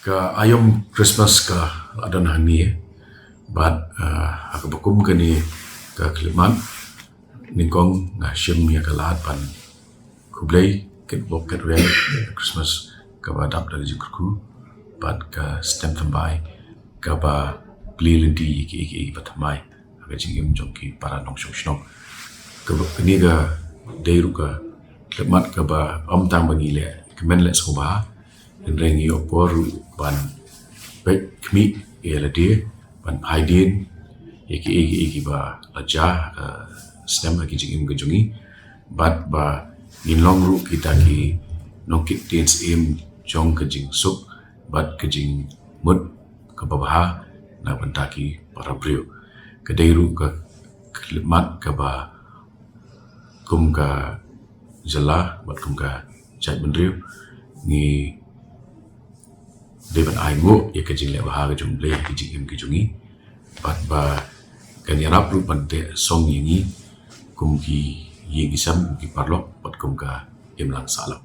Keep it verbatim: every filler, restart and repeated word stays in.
Ka aïom Christmas ka la don hangne, bad, ah, ha kaba kum kane ka khyllipmat, nyngkong nga shim ïa ka lad ban khublei kitbok kitrwiang Christmas kaba dap da ka jingkyrkhu, bad ka snem thymmai kaba plie lynti ïa kiei kiei ba thymmai ha ka jingim jong ki para nongshong shnong. Kaba kane ka dei ruh ka khyllipmat kaba ym tang ba ngi leh kmen leh sngewbha, hynrei ngi ïoh por ruh ban peit khmih ïa lade, ban phai dien ïa kiei kiei kiba la jia ha ka snem ha ka jingim ka jong ngi, bad ba ngin long ruh kita ki nongkit ktien syiem jong ka jingsuk bad ka jingmut kaba bha na bynta ki para briew. Ka dei ruh ka khyllipmat kaba kum ka jylla bad kum ka jaitbynriew ngi dei ban ainguh ïa ka jingleh bha ka jong U Blei ha ka jingim ka jong ngi, bad ba kan ïarap ruh ban teh song ïa ngi kum ki ïing ki sem, kum ki paralok bad kum ka imlang sahlang.